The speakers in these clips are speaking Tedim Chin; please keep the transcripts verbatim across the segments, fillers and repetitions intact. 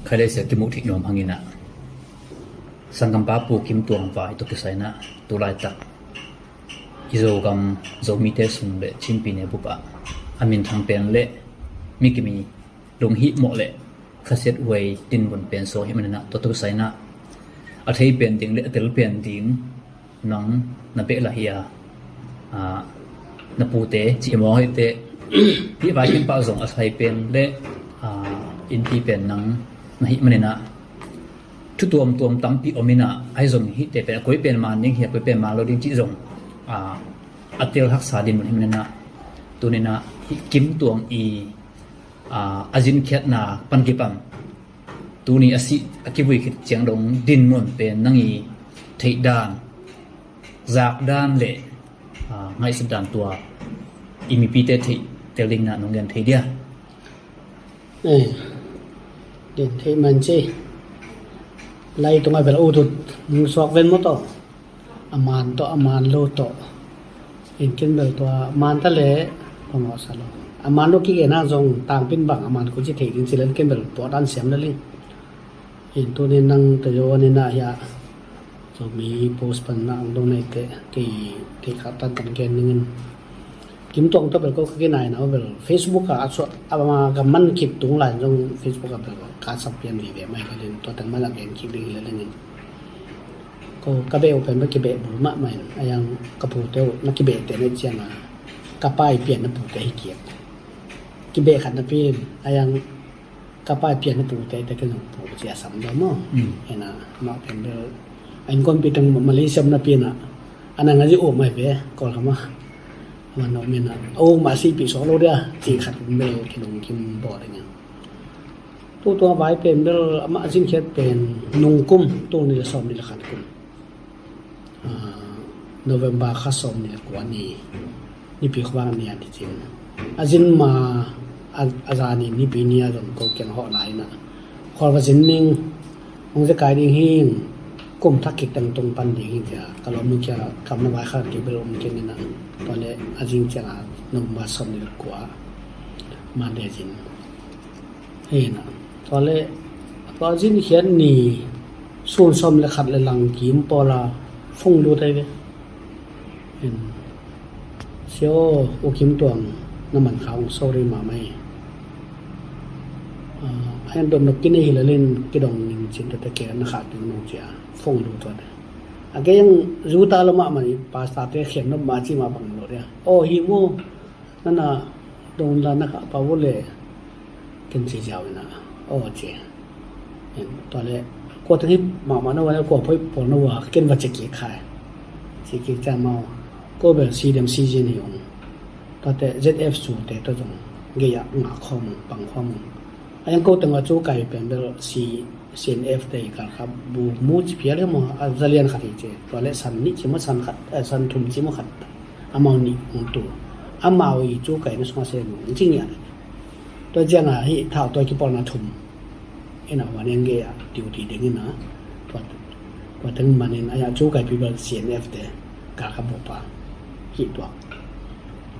Khailei sia kimuh theih nuam hangin ah, sanggampa Pu Kim Tuang vai tawh kisai in ah, tu laitak i Zogam Zomite sung le Chin Pyine bup ah a minthang pen le mi kimi lunghimawh le khasiathuai dinmun pen suak ahih manin ah, tua tawh kisai in ah, a thei pen ding le a tel pen ding nang na beh lah hi a, ah, na pute cih mawng hi teh, hih vai khin pah zong a sai pen le, ah, innpi pen nang na hih manin ah, thu tuamtuam tampi om in ah, ahi zong hihte pen a koi pen man ding hi a, koi pen man lo ding cih zong, ah, a tel haksa dinmun ahih manin ah, tuni in ah hih Kim Tuang i, ah, a zinkhiatna pan kipan tuni a sih a kivui khit ciang dong dinmun pen nang i theih dan, zak dan le, ah, ngaihsut dan tua i mipite theih tel ding in ah nong gen thei dia? Eh, gen thei man ci. Lai tungah bel utut suak ven maw tawh. A man tawh, a man lo tawh. In ken bel tua man ta le pangawh sa lo. A man lo kigen ah zong tangpin bang a man ko ci thei ding ci le ken bel puak dan siam le ling. In tuni nang te zo ni na hia. Zomi Post pan na ang dong nei te, kei, kei khat tan kan gen ning in. Kim Tuang tawh bel ko ka kinai na bel Facebook ah a suak, a ma ka man kip tung lai zong Facebook ah bel ka sap pian vive mai ka din, tua teng man a gen kip ding hi le ning in. Ko ka beh uh pen bel kibeh bul mahmah in, a yang ka pute uh na kibeh te na ciang a, ka pai pian na pute hi kiak. Kibeh khat na pian, a yang ka pai pian na pute te ken zong pu cia sam daw maw. Mm. Ena, amah pen bel a innkuanpih teng Malaysia na pian a, a nang a zi um ai ve, Kawlgam ah. Amah na um ena, a um a sihpih suak lo dia, ci khat bel kilungkim bawl ing a. Tu tua vai pen bel amah a zinkhiat pen nungkum, tul nih le sawm nih le khat kum. Ah, November kha sawm nih le kua ni, Nipi khuavak ni a dicin. A zin ma a, a zan in Nipi ni a zong ko kiang hawh lai in a, khual va zin ning, hong zekai ding hi ing, kum thak kik teng tung pan ding hi cia, ka lawm nu kia kam na vai kha kik bel um ken in a, tua le a zing ciang a November sawm nih le kua Monday zin. Hi na, tua le, tua zinkhiat ni sun sawm le khat le lang kim pawl a phone lut ai ve. Hin, sio, U Kim Tuang na man kha ung, sorry mahmah hi. Ah, a hen dom nok kinei hi le lin kidong ning cin tete ke na kha tung nong cia phone lut tua te. A ke yang zu ta lo mahmah ni, pastor te khian nop ma ci ma bang lo dia. Oh, hi mu. Nana dong la na kha pa vo le ken ci ziau ina. Oh, ci. En, tua le, kua teng hi mahmah na ua le kua phoi pawl na ua ken va ci kik khai. Ci kik cia mau. Ko bel si dem si zin hi ung. Tua te Z F su te tua zong gei a ngak khawm ung, pang khawm ung. A yang ko teng a cu kai pen bel si C N F te i kal kha bu mu ci phial hi maw, a za lian khat hi ci. Tua le san nih ci maw, san khat, eh, san thum ci maw khat. Amau nih hong tu. Amau i cu kai na sung a se mu ci ngian. Tua ciang a hi thau tua kipawlna thum. Ina wan eng gei a duty ding ina. Tua, tua teng man in a ya cu kai pi bel C N F te kal kha bu pa. Hi tua.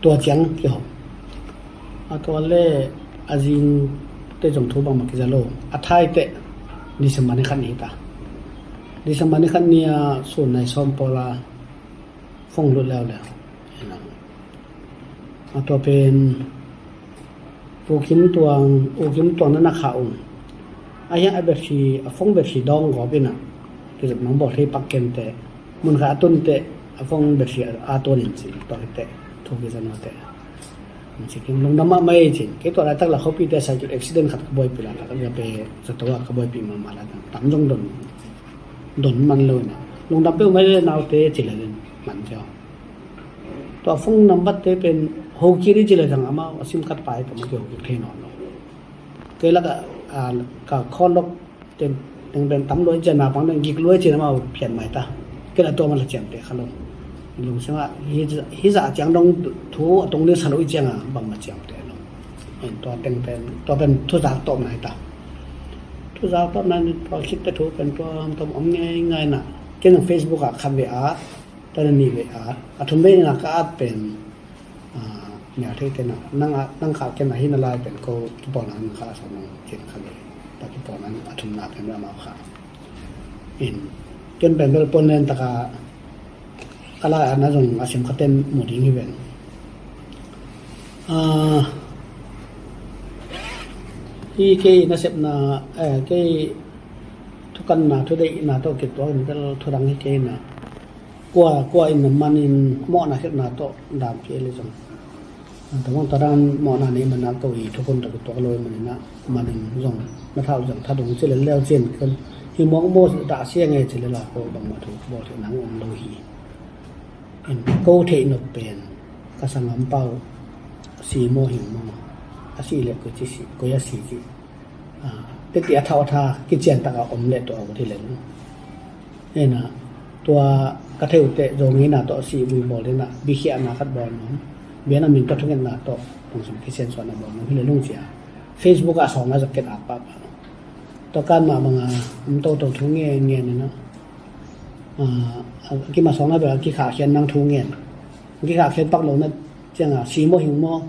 Tua ciang kihawm. A tua le a zing te zong thu bangmah kiza lo. A thai te December ni khat ni ta. December ni khat ni a sun nai sawm pawl a phone lut leuleu. A tua pen U Kim Tuang, U Kim Tuang na na kha ung. A hiang a battery, a phone battery dawng gawp ina. Kizop nong bawl thei pak ken te. Mun kha a tun te, a phone battery a, a tuan in ci, tua hi te, thu kiza nua te. Ci kim lungdam mahmah ei cin. Kei tua laitak la khopi te cycle accident khat ka buaipi laitak, ka pe zato a ka buaipi mahmah laitak. Tam zong don, don man lo ina. Lungdam peuh mai le nau te ci le den man cio. Tua phone number te pen ho kiri ci le zang amau a sim card pai ka ma kio kik thei nawn lo. Kei lak a, a, ka call log teng, teng pen tam luai cian a pang teng gik luai cian amau phian mai ta. Kei la tua man la ciam te kha lo. Lung sing a hi, hi za ciang dong thu a tong ding sa lo i ciang a bang ma ciam te lo. En tua teng pen, tua pen thu zak tawm nai ta. Thu zak tawm nai ni tua khit te thu pen tua tom om ngai ngai na. Ken Facebook a khat ve a, tua ni ve a, a thum ve na ka at pen, ah, mia thei te na, nang a, nang kha ken a hi na lai pen ko kipawlna nang kha sa nang ken kha ve. Tua kipawl nan a thumna pen bel amau kha. In, ken pen bel puan len taka ka lai-atna zong a sim khaten mu ding hi ven. Ah, hi kei nasepna, eh, kei thukanna, thudeihna tawh kituak in bel thudang hi kei na. Kua, kua in na manin mawhna khekna tawh dam kei le zong. Tua bang tua dan mawhna nei mana ko i thukhun tawh kituak lo i maninah manin zong na thau zong thadung ci le leu cin kun hi mawk maw dah sia nge ci le la ko bangmah thu bawl theih nang om lo hi. En ko theih nop pen ka sanggam pau si maw hing maw a si le koi ci si koi a si ci. Ah, teti a thau a tha kician taka om le tua a ut hi le. Ena tua ka theu te zo ngeina tawh si vui bawl dena bikhiahna khat bawl nuam. Biana min tawh thungetna tawh pungsim kisian suahna bawl nuam hi le lungcia. Facebook ah sawng a zok ket a pa pa. Tua kan mah banga um to to thu ngen ngen ena. Ah, kima sawng a bel a kikhah khian nang thu ngen. Kikhah khian pak lo na cianga si maw hing maw.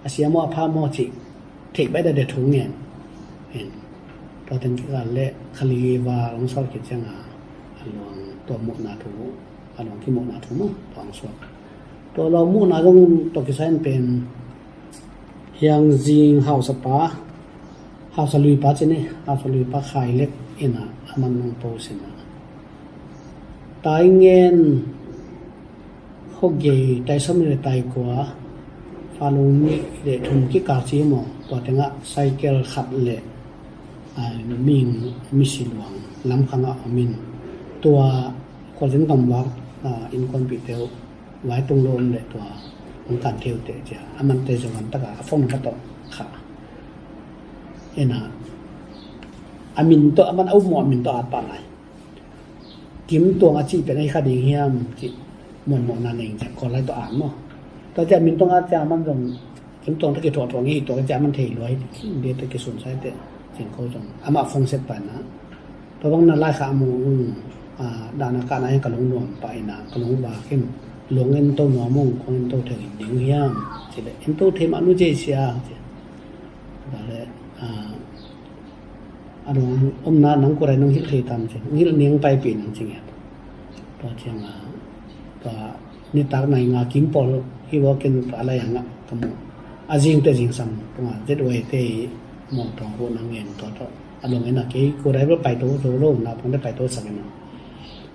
A sia maw a pha maw cih theih baih dade thu ngen. Hen. Tua teng kikal le khali va long sal khit cianga a luang tua muhna thu a luang kimuhna thu maw tua ang suak. Tua luang muhna zong tua kisa in pen hiang zing hausapa hausa luipa cine hausa luipa khai lek ina a man nong po sina. Tai ngen Khogei, tai sawm le tai kua, fa lung nih le thum kikal ci maw, tua tengah cycle khat le, ah, ming misi luang lamkhang ah om in, tua khualzin kamvak, ah, innkuanpihte uh, vai tung lo om le tua hong kan theu te cia, a man te zong an taka a phone number tawh kha. Ena, a min tawh, a man a um maw a min tawh at pah lai. Kim Tuang a cih pen ahi kha ding hiam cih muanmawhna nei in ciang kawl lai tawh an maw. Tua ciah min tawh a ciah man zong Kim Tuang tawh kithuahthuah ngei hi tua ka ciah man thei lua hi. Kim Tuang tawh kisun sai teh ciang ko zong amah phone set paina. Tua bang na lai kha a mu dahna kahna hian ka lung nuam pah ina ka lung vak in lung en to nuam ung kong en to thei ding hiam cih leh en to thei mah nu cei sia cih. Tua leh a nung omna nang kurai nung hilh thei tam cin hilh ning paipih nang cing hiat. Tua cianga tua nitak nai nga kim pawl hi wakin tua lai angah ka mu a zingte zingsam tunga zet uai te i mawtaw hu nang ngen tua tawh a lung ena kei kurai bel paito zo lo na pung te paito sak ena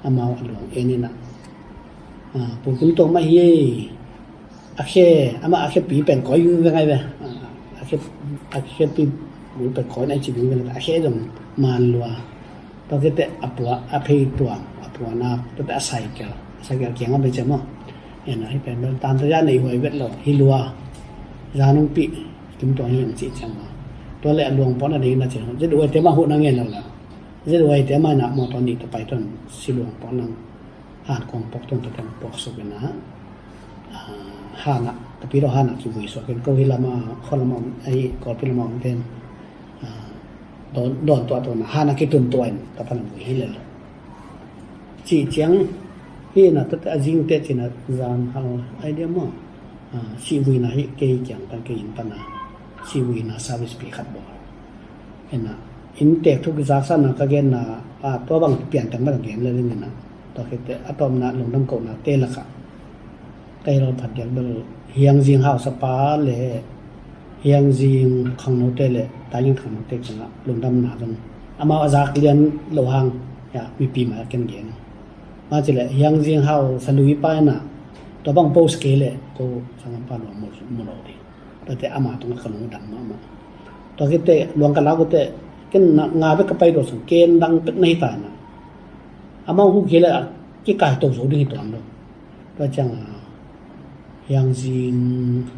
amau a lung en ena pu kim tawh mah hi ei. A khe amah a khe pi pen kawi veng ai ve. A khe a khe pi mu pen kawi nai ci veng veng a khe zong man lua. Tua khe te a pua a phei tuang a pua na tua te a cycle a cycle kiang a bei cem a. En a hi pen pen tan ta ya nei huai vet lo hi lua. Za nung pi kim tuang hi ang ci cem a. Tua le a luang pon a ding na cem zet uai te ma hu na ngen lo la. Zet uai te ma na mo tua ni ta pai ton si luang pon nang. Han kong pok tung ta teng pok suk ina. Hana tapi lo hana kivui suak in ko hi lama kho lama om ai kawlpi lama om ten don don tua tua na hana kitun tua in ka pan vui hi lel. Ci ciang hi na tate a zing te cina zan hal idea mo. Si vui na hi kei kiang tan kei in pan na si vui na service pi khat bo. Ina in tek thuk zaksa na ka gen na tua bang pian tang bang gen le ina. Tua khit te a tawpna lungdam kohna te laka ka hi lo phat diak bel hiang zing hausapa le hiang zing khangnote le taingin khangnote kanga lungdamna zong amau a zak lian lo hang ya mipi ma ken gen. Ma ci le hiang zing hausa lui pa ina tua bang post kei le ko sangam pa lo mu lo di. Tua te ama tunga ka lungdam mahmah. Tua khit te luang ka lau khit te ken nga bek ka pai lo sung ken dang pek na hi ta na. Amau hu kei le a kikai to zo ding hi tuan lo. Tua cianga hiang zing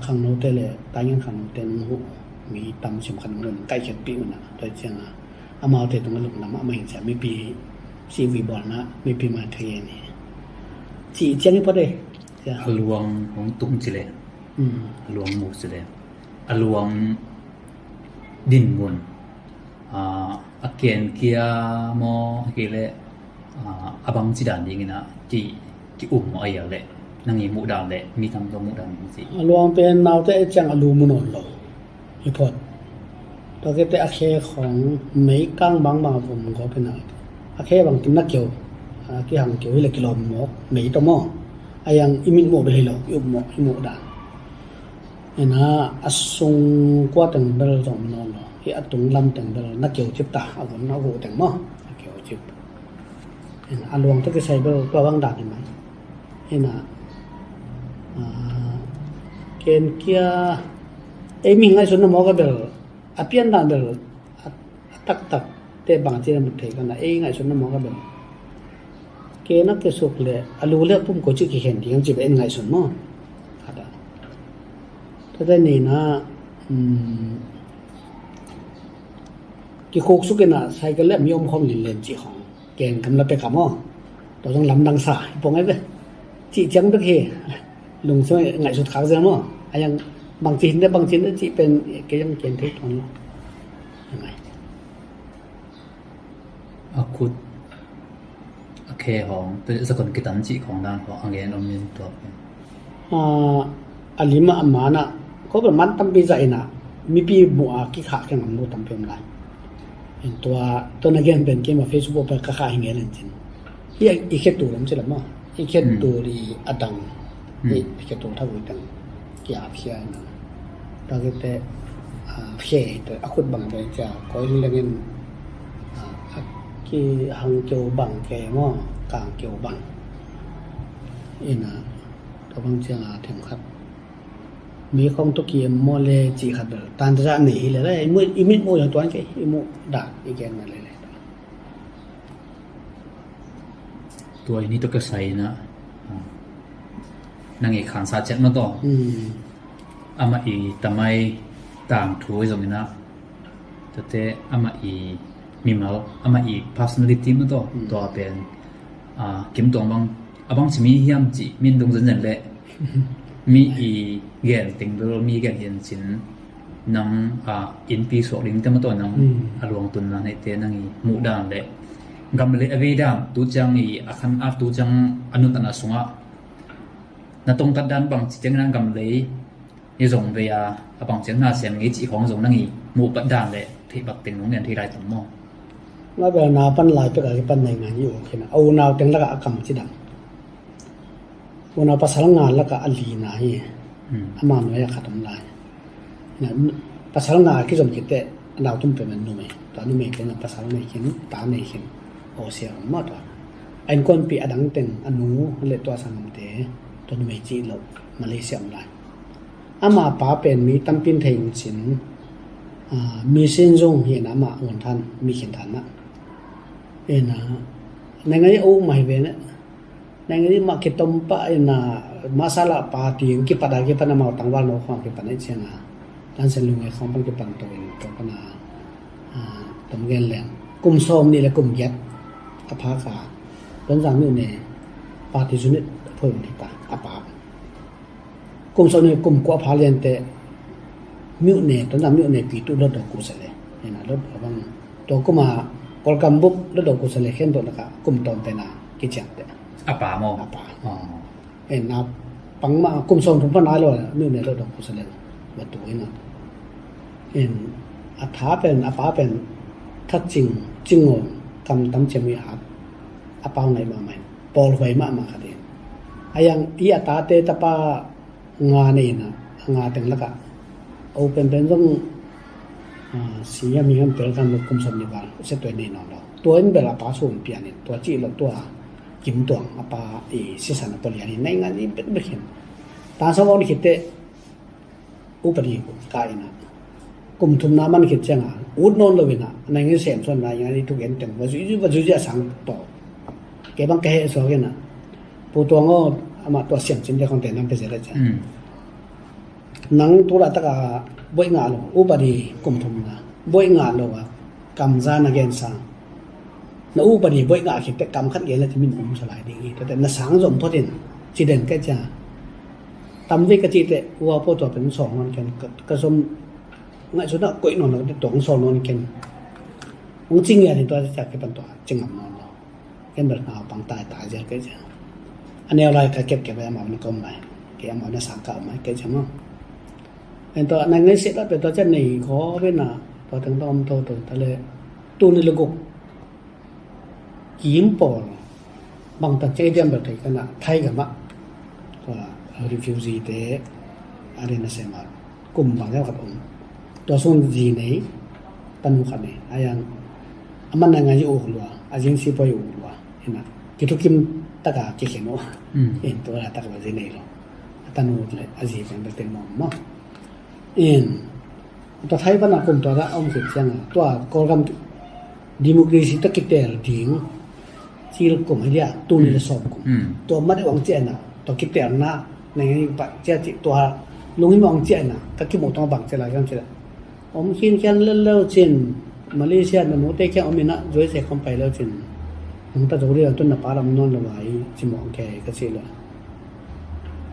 khangnote le taingin khangnote nung hu mi tam sim khan nung kaikhet pi una. Tua cianga amaute tunga lungdam mahmah in cia mipi si vui bawlna mipi man thei ni. Ci ciang hi pawt e. A luang hong tung ci le a luang mu ci le a luang dinmun a ken kia maw a kei le a bang ci dan dingin a ki ki um maw a ial le nang i muh dan le mi tam tawh muh dan ding ci. A luang pen naute a ciang a lu mu nawn lo hi phot. Tua khit teh a khe khawng mei kang bangbang a vom gawp hi na. A khe bang kim na keu, a kihang keu hi leh kilawm mawk mei tawh maw. A yang i mit mawh bel hi lo, i up mawh, i mawh dan. Hi na, a sung kua teng bel zong om nawn lo. Hi a tung lam teng bel na keu cip ta, a vom na uh teng maw. A keu cip. Hi na, a luang tawh kisai bel tua bang dan hi mai. Hi na, a, ken kia, ei mi ngaihsutna mawk a bel, a pian dan bel, a, a taktak te bang ci na mut thei ka na, ei ngaihsutna mawk a bel. Ke na ke suk le, a lu le a pum ko ci kikhen ding ci bel en ngaihsun maw. Khat a. Tua te ni na, um, kikhuk suk in a, cycle le mi om khawm linlen ci khawng. Ken kam la pek a maw. Tua zong lamdang sa, i pong ai ve. Cih ciang bek hi. Lungsim ngaihsut khak zel maw. A yang bangci hin de, bangci hin de, cih pen kei zong ken thei tuan lo. A ngai. A khut, a khe hawng, tua zakon kitam cih khawng dan hawng, a ngen om in tua pen. A, a lim ah a man ah, ko bel man tampi zah in ah, mipi muh a kikhah kei ngam lo tampi om lai. In tua, tua na gen pen keima Facebook peuh ka khah hi ngel in cin. Hi a, i khe tul om ci lam a, i khe tul i a dang, i khe tul thak ui dang, ki ap khia in ah. Tua kei te, a, khe hi tua, a khut bang tua i cia, koi hi leng in, a, a ki hang keu bang kei maw, kang keu bang. In ah, tua bang ciang a themkhat. Mi khawng tawh ki em maw le cih khat bel. Tan ta zah nei hi le le, i muh, i mit muh zong tuan kei, i muh dan, i gen na le le. Tua i ni tawh ka sai na, nang i khansa ciat maw tawh. Amah i tamai tangthu i zong i na. Tate amah i mimal, amah i personality maw tawh. Tua pen, a, kim tuang bang, a bang ci mi hiam cih, min dong zenzen leh. Mi i gen ting bel, mi gen hian cin, nang, a, innpi suak ding te maw tawh nang, a luang tun nang hei te nang i muh dan leh. Gam leh a vei dan, tu ciang i, a khan a tu ciang a nuntakna sungah. Na tongtat dan bang ci ciang nang gam lei, i zong vei a, a bang ciang na sem ngei cih khawng zong nang i muh pat dan leh, theih bak teng nong nian thei lai tam maw. Nga bel na pan lai pek a kipan nei ngan i u khin a, a unau teng lakah a kam ci dang. Unau pasal nga lakah a li na hi. Ama nuai a khat om lai. Na, pasal nga kizom khit teh, a nau tum pen numei. Tua numei pen a pasal nei khin, ta nei khin. Aw sia om mah tua. A innkuanpih a dang teng, a nu, le tua sang om te, tua numei cih loh, Malaysia om lai. Ama pa pen mi tampi in thei in cin, a, mi sin zong hi na ama ngun than, mi khin than na. Ina, nai ngai o mai ve na. Nai ngai ma kitom pa ina, masala pa ting kipat a kipan amau tangval no khong kipan ai ciang a. Tan sen lungai khong pan kipan to in to pan a, a, tom gen leng. Kum sawm ni le kum giat. A pha ka. Don zang ni ne. Party unit phoi ni ta. A pa. Kum sawm ni kum kua pha lian te, miuh ne, tuan zang miuh ne pi tu lot dong ku sa le. Ina lot dong bang. Tua kum a, Kawlgam bup lot dong ku sa le, khen dong laka, kum tawm te na, kician te. A pa maw? A pa. Ina, pang ma, kum sawm thum pan ai lo, miuh ne lot dong ku sa le. Ba tu ina. In, a tha pen, a pa pen, that cing, cing ngong, kam tam cem i hat. A pau ngai ma mai. Pawl huai mahmah khat in. A yang i a tate tapa nga nei na, a nga teng lakah. A u penpen zong, a, si hiam hi hiam pel kan lo kum sawm ni val, sia tua nei nawn lo. Tua in bel a pa sum pian in, tua cih lo tua kim tuang, a pa i sisan a pawlian in, nei ngan i bet bet hin. Ta sa vawn khit teh, upadi ka ina. Kum thumna man khit cianga, ut nawn lo ina, nai ngai sem suan nai ngai thu gen teng, va zui zui, va zui zui a sang to. Ke bang ka heh suak ina. Pu Tuang aw, amah tua siam cin dia khong te nang pe zel a ciang. Nang tu la taka boih ngah lo, upadi kum thumna. Boih ngah lo a, kam za na gen sang. Na upadi boih ngah khit teh kam khat gen la ci min um sa lai ding hi. Tua teh na sang zom phot in, ci den ka cia. Tam vei ka cih teh, ua pua tua pen sawng nawn ken, ka, ka zom ngaihsutna koih nawn lo, tua hong sawng nawn ken. Hong ci ngiat in tua cia kipan tua, ci ngam nawn lo. Ken bel naupang tai tai zial ka cia. A neu lai ka kep kep a amau na ka om lai. Kei amau na sang ka om lai ka cia maw. En tua, nai ngai set la pe tua cia nei ko ve na. Tua teng tawh om toto ta le, tuni le guk kim pawl bangtak ciang i diam bel thei ka na, Thai gam ah tua refugee te a rin a sem a kum bang deuh khat om. Tua sung zi nei, tanu khat nei a, yang a man a ngai uk lua, a zin sipawi uk lua, ina kithukim taka kikhen uh. Mm. In tua laitak lua zi nei lo. A tanu le a zi peng bel teng mawm maw. In tua Thai pan a kum tua dah a om khit ciang a, tua Kawlgam democracy tawh kitel ding cil kum hi dia, tuni le sawm kum. Mm. Tua mat i uang ciah ina, tua kitelna, nengei pak ciah cih tua lunghimawh ciah ina, ka kimuh tawng bang ciah lai kan ciah. Om khinkhian lel leu cin, Malaysia na mute kiang om ina, zuaise khawm pai leu cin. Nang ta zo dih a, tun na pa lam nawn lo vai, ci mawh kei ka cih le.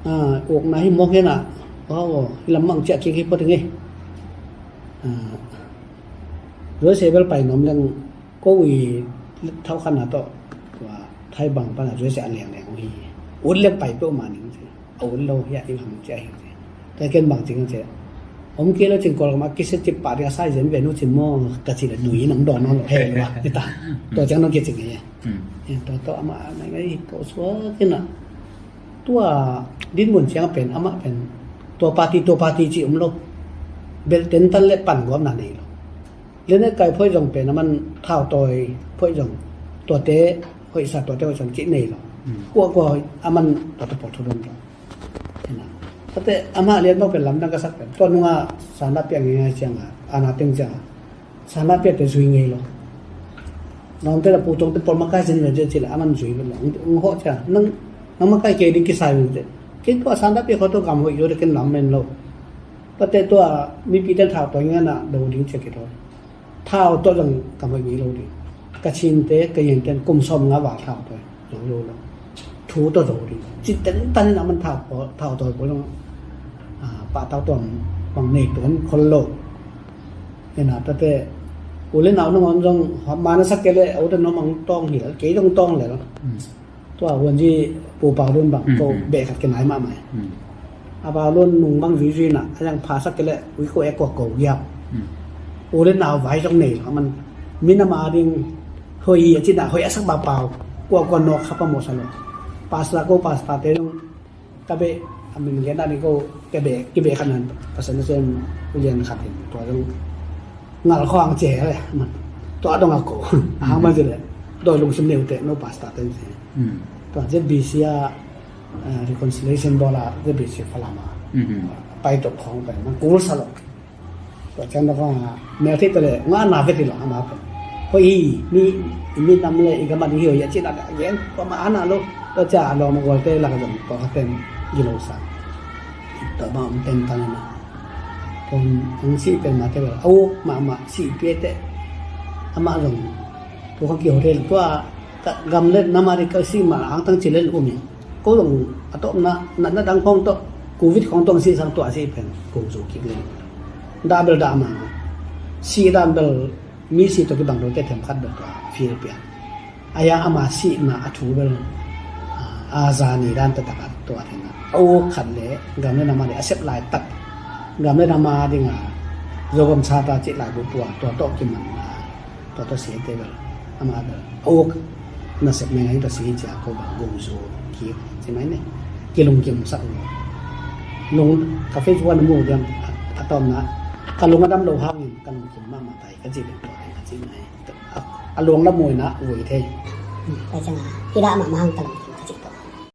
Ah, ukna hi mawk hian ah, aw, aw, hi lam mang ciah kik hi phot ing ei. Ah, zuaise bel pai nuam leng, ko i thau khan a tawh, tua Thai bang pan a zuaise a leng leng uh hi. Ut leng pai peuh ma ning ci. A ut lo hi a, i lam ciah hi ci. Tua ken bang cing ci. Om kei lo cin Kawlgam a kisia cip pah ding a sai zen ve nu cin maw ka cih le nui nang dawn nawn lo he lo a. Hi ta. Tua ciang nong kicing hi. Hmm. Tua tawh amah a nai ngai tawh suak in a. Tua dinmun ciang pen amah pen tua party, tua party cih om lo. Belh tentan le pan guamna nei lo. Lianet kai phoih zong pen a man thau tawi phoih zong tuate hoihsa, tuate hoihsa cih nei lo. Hmm. Kuakua hoih a man tuate pawl thu dong lo. Tua te amah lian bang pen lamdang ka sak pen tua nunga sana piak ngei ngai ciang a, ana teng ciang a sana piakte zui ngei lo. Nawmte la putawngte pawl makai sin ve cia cila a man zui ve lo. Ung hawh cia nang, nang makai kei ding kisai ve cia. Kei tua sana piak kho tua gam hoih zo de ken lam men lo. Tate tua mipi ten thau tua ngan a do ding cia kei tua. Thau tua zong gam hoih ngei lo ding. Ka cinte, ka yente kum sawm nga val thau tua. Zo lo lo. Thu tawh zo ding. Ci teng tanin a man thau pawl, thau tawi pawl zong, ah, pahtau tuam bang nei tuan khol lo. Ina tate u le nau nangawn zong hapma na sak kei le, a u te nuam ang tawng hi lel, kei zong tawng lel. Mm. Tua huanzi pu Pau Lun bang, mm, ko, mm, beh khat kinai mahmah. Mm. A Pau Lun nung bang zuizui na, a yang pha sak kei le, ui ko e kua ko giap. Mm. U le nau vai zong nei lo, a man. Minam a ding, hoih a cina, hoih a sak ba pau. Kua kua nawk khap a mawhsa lo. Pastor ko, pastor te zong, ka beh, a min gen a ni ko, ka beh, ki beh khat nan, pasal na sem, u lian khat in, tua zong, ngal khawng cia le, man. Tua dong a ko, a hang man cia le, doi lungsim neu te, no pastor te cia. Mm. Tua Z B C a, eh, reconciliation bawl a, Z B C Falam a. Mm-hmm. Pai tok khawng pai, man kul sa lo. Tua ciang tua kong a mel theih ta le nga na vet hi lo ama pen. Hoih hi, mi, i mi nam le i gam a ding hi hoih a cih na gen tua ma ana lo. Tua ciang a lawm a gualte lak a zong tua kha pen gilo sa. Tua ma om ten tan na. Tua ang sih pen ma te bel a uk mahmah sih pia te. Ama zong tua kha kiho thei lo. Tua gam le nam a ding ka sih ma ang tang ci le um in. Ko zong a tawpna natna dang khawng tawh, Covid khawng tawh a sih sang tuah a sih pen ko zo kik leng. Dah bel dah ma. Sih dan bel mi sih tawh kibang lote themkhat bel tuah feel pian. A yang ama sihna a thu bel, ah, a zani dan taktak a tuah theihna. A uk khat le gam le nam a ding a sep laitak. Gam le nam a ding a Zogam sa ta cih laibu tua, tua tawh kimanna. Tua tawh site bel, ama bel a uk nasep meng a hi ta si hi cia ko bel gumzu kik ci mai ne. Kilungkim sak lo. Lung ka Facebook a na mu diam a tawmna ka lung a dam lo hangin ka lungkim mahmah tai ka ci bel tua ka ci mai. A luang la muina vui thei. Tua ciang a i dah mahmah hang ka lung